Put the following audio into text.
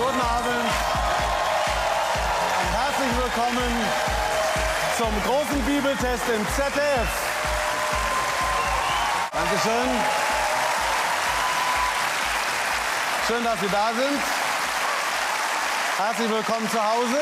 Guten Abend und herzlich willkommen zum großen Bibeltest im ZDF. Dankeschön. Schön, dass Sie da sind. Herzlich willkommen zu Hause.